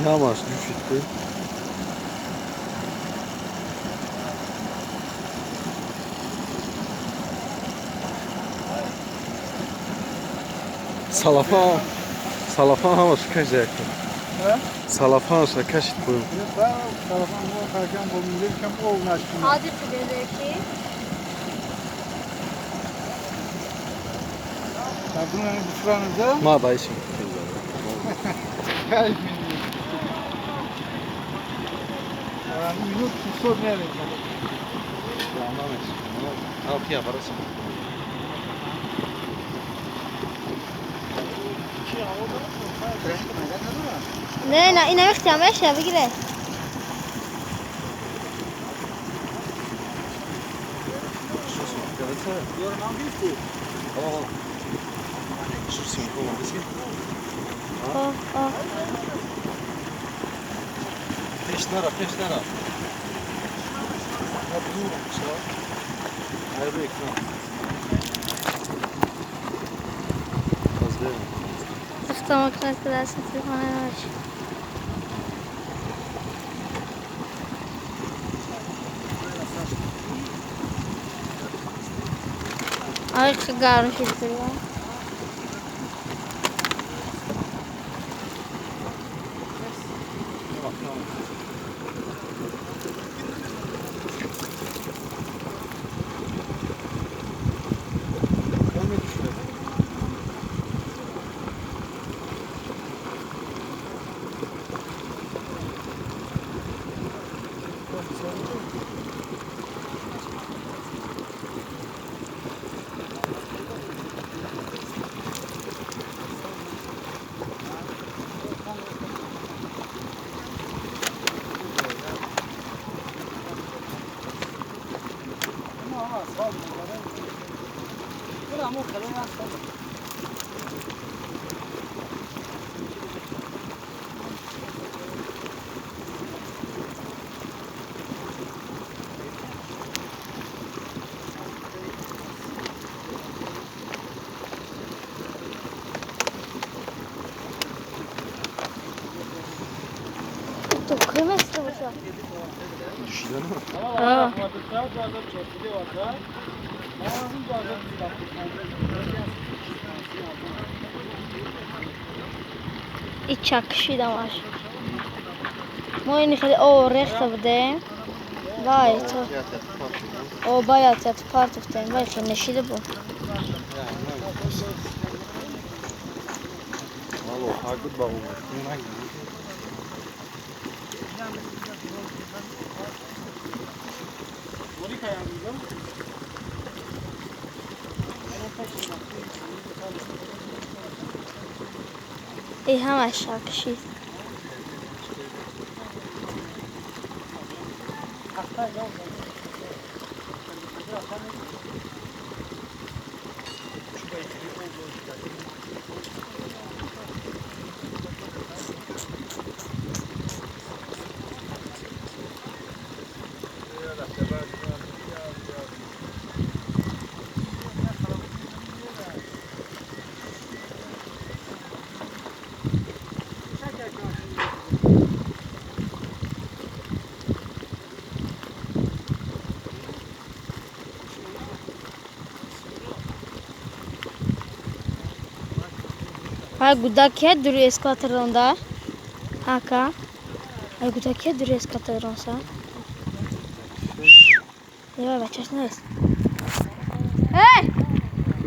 Ҳамаш ҷӯшид. Салафан, салафан ҳамаш кашид. Салафанша кашид поён. Ма баишим. Не, не, ина вақти ҳамаша бигире. Пеш нара, пеш нара. Ай, гарм шуд. Чакшидамаш. Мо ини хеле о рехта будем. Вай, то. О, баяд ят партуфтем. Вай, хеле нешида буд. Эй, ҳамаш шакшид. Ай гудаке дури эскалаторонда. Ака. Ай гудаке дури эскалаторонса. Давай, бачаш нест. Эй!